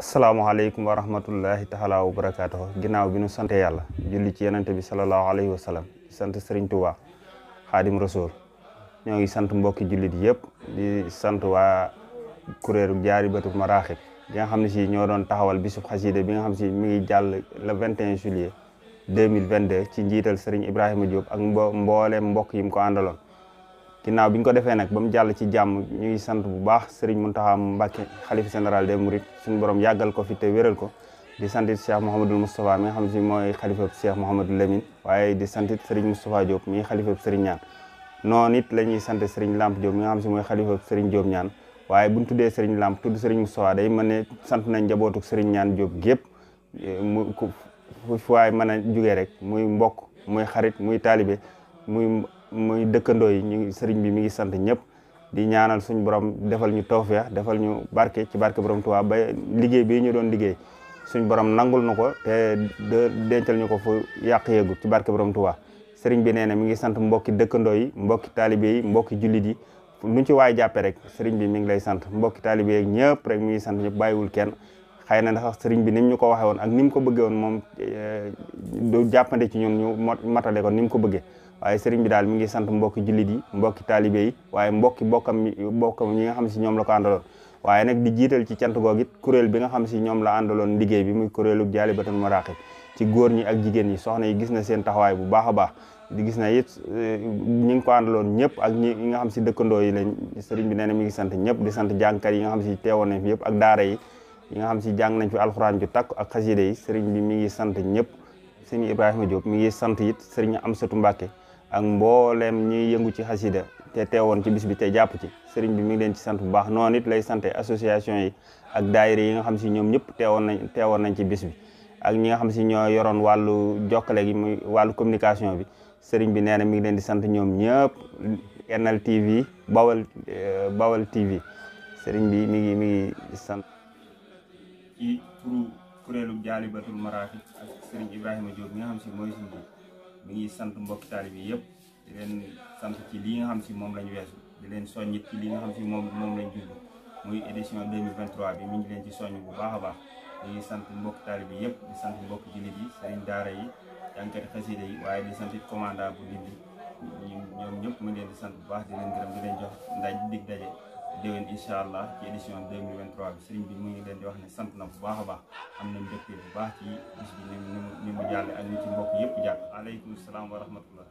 asalaamaaleykum wa rahmatullahi taala wa barakaatuh ginnaaw bi nu sante yàlla julli ci yenante bi salallaahu alayhi wa sallam sant Serigne Touba Xaadim Rasul ñoo ngi sant mbokki jullit yëpp di sant waa kuréelu Jaalibatul Maraaxib bi nga xam ne si ñoo doon taxawal bisub xasida bi nga xam si mi ngi jàll le 21 juillet 2022 ci njiital Serigne Ibrahima Diop ak mbooleem mbokk yi mu ko àndaloon. ginnaaw bi ñu ko defee nag ba mu jàll ci jàmm ñu ngi sant bu baax Serigne Mountakha Mbacké xalifa général des Mourides suñu borom yàggal ko fi te wéral ko di santit Cheikh Mouhamadul Moustapha mi nga xam si mooy xalifa Cheikh Mouhamadul Lamine waaye di santit Serigne Moustapha Diop mi xalifa Serigne Ñaan noonu it la ñuy sant Serigne Lamp Diop mi nga xam si mooy xalifa Serigne Diop Ñaan waaye buñ tuddee Serigne Lamp tudd Serigne Moustapha day mën ne sant nañ njabootuk Serigne Ñaan Diop gépp mu fu waay mën a jugee rek muy mbokk muy xarit muy taalibe muy dëkkandoo yi ñu sëriñ bi mi ngi sant ñëpp di ñaanal suñu borom defal ñu tawfeex defal ñu barke ci barke borom Tuubaa ba liggéey bii ñu doon liggéey suñu borom nangul na ko te dencal ñu ko fu yàq yeegul ci barke borom Tuubaa sëriñ bi nee na mi ngi sant mbokki dëkkandoo yi mbokki taalibe yi mbokki jullit yi luñ ci waay jàppe rek sëriñ bi mi ngi lay sant mbokki taalibe yi ñëpp rek mi ngi sant ñëpp bàyyiwul kenn xëy na ndax sëriñ bi ni ñu ko waxee woon ak ni mu ko bëggee woon moom du jàppande ci ñun ñu matale ko ni mu ko bëggee waaye sëriñ bi daal mi ngi sant mbokki jullit yi mbokki taalibe yi waaye mbokki bokkam ñi nga xam si ñoom la ko àndaloon waaye nag di jiital ci cant googu it kuréel bi nga xam si ñoom la àndaloon liggéey bi muy kuréelu Jaalibatul Maraaxib ci góor ñi ak jigéen ñi soxna yi gis na seen taxawaay bu baax a baax di gis na it ñi ngi ko àndaloon ñëpp ak ñi nga xam si dëkkandoo yi lañ sëriñ bi nee na mi ngi sant ñëpp di sant jàngkat yi nga xam si teewoon nañ fi yëpp ak daara yi nga xam si jàng nañ fi alxuraan ju takk ak xasida yi sëriñ bi mi ngi sant ñëpp sëriñ Ibrahima Diop mi ngi sant it sëriñ Amsatu Mbàkke ak mbooleem ñuy yëngu ci xasida te teewoon ci bis bi te jàpp ci sëriñ bi mi ngi leen ci sant bu baax noonu it lay sante association yi ak daayira yi nga xam si ñoom ñëpp teewoon nañ ci bis bi ak ñi nga xam si ñoo yoroon wàllu jokkale gi muy wàllu communication bi sëriñ bi nee na mi ngi leen di sant ñoom ñëpp NL TV Bawal TV sëriñ bi mi ngi sant ci turu kuréelu Jaalibatul Maraaxib ak sëriñ Ibrahima Diop mi nga xam si mooy suñu mi ngi sant mbokki taalib yi yëpp di leen sant ci lii nga xam si moom lañ weesu di leen soññit ci li nga xam si moom lañ jublu muy édition 2023 bi mi ngi leen ci soññ bu baax a baax di ngi sant mbokki taalib yi yëpp di sant mbokki jullit yi sëriñ daara yi jànkati xasida yi waaye di sant it commandant bu Ndindi ñoom ñëpp mu ngi leen di sant bu baax di leen gërëm di leen jox dig daje déwén incha allah ci édition 2023 bi sëriñ bi mu ngi leen di wax ne sant na bu baax a baax am na mbégte bu baax ci bis bi ni mu jàlle ak ni ci mbokk yëpp jàpp aleykum salaam wa rahmatullah